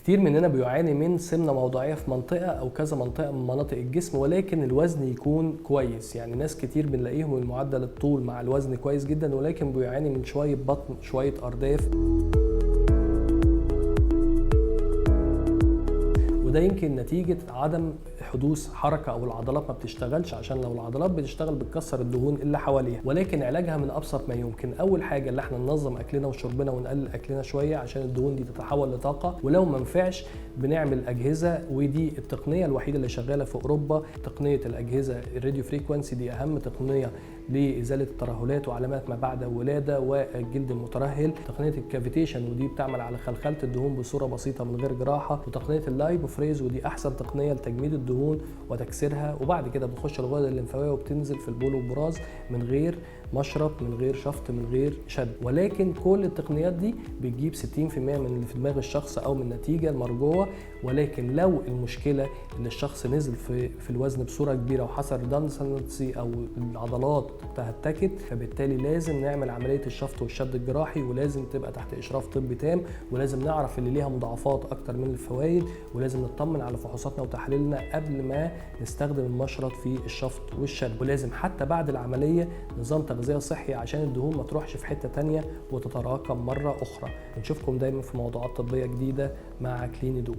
كتير مننا بيعاني من سمنة موضعية في منطقة أو كذا منطقة من مناطق الجسم، ولكن الوزن يكون كويس. يعني ناس كتير بنلاقيهم المعدل الطول مع الوزن كويس جدا، ولكن بيعاني من شوية بطن، شوية أرداف، وده يمكن نتيجة عدم حدوث حركة أو العضلات ما بتشتغلش، عشان لو العضلات بتشتغل بتكسر الدهون اللي حواليها. ولكن علاجها من أبسط ما يمكن. أول حاجة اللي احنا ننظم أكلنا وشربنا ونقلل أكلنا شوية عشان الدهون دي تتحول لطاقة، ولو ما نفعش بنعمل أجهزة، ودي التقنية الوحيدة اللي شغالة في أوروبا، تقنية الأجهزة ال radio frequency. دي أهم تقنية لإزالة الترهلات وعلامات ما بعد الولادة والجلد المترهل. تقنية ال cavitation، ودي بتعمل على خلخلة الدهون بصورة بسيطة من غير جراحة. وتقنية ال LipoFreeze، ودي أحسن تقنية لتجميد الدهون وتكسيرها، وبعد كده بتخش الغدد الليمفاوية وبتنزل في البول والبراز من غير مشرط، من غير شفط، من غير شد. ولكن كل التقنيات دي بتجيب 60% من اللي في دماغ الشخص أو من النتيجة المرجوة. ولكن لو المشكلة إن الشخص نزل في الوزن بصورة كبيرة وحصل redundancy أو العضلات تهتكت، فبالتالي لازم نعمل عملية الشفط والشد الجراحي، ولازم تبقى تحت إشراف طبي تام، ولازم نعرف اللي ليها مضاعفات أكتر من الفوائد، ولازم نطمن على فحوصاتنا وتحاليلنا قبل ما نستخدم المشرط في الشفط والشد. ولازم حتى بعد العملية نظام تغذية صحي عشان الدهون ما تروحش في حتة تانية وتتراكم مرة أخرى. نشوفكم دايما في موضوعات طبية جديدة مع كليني دو.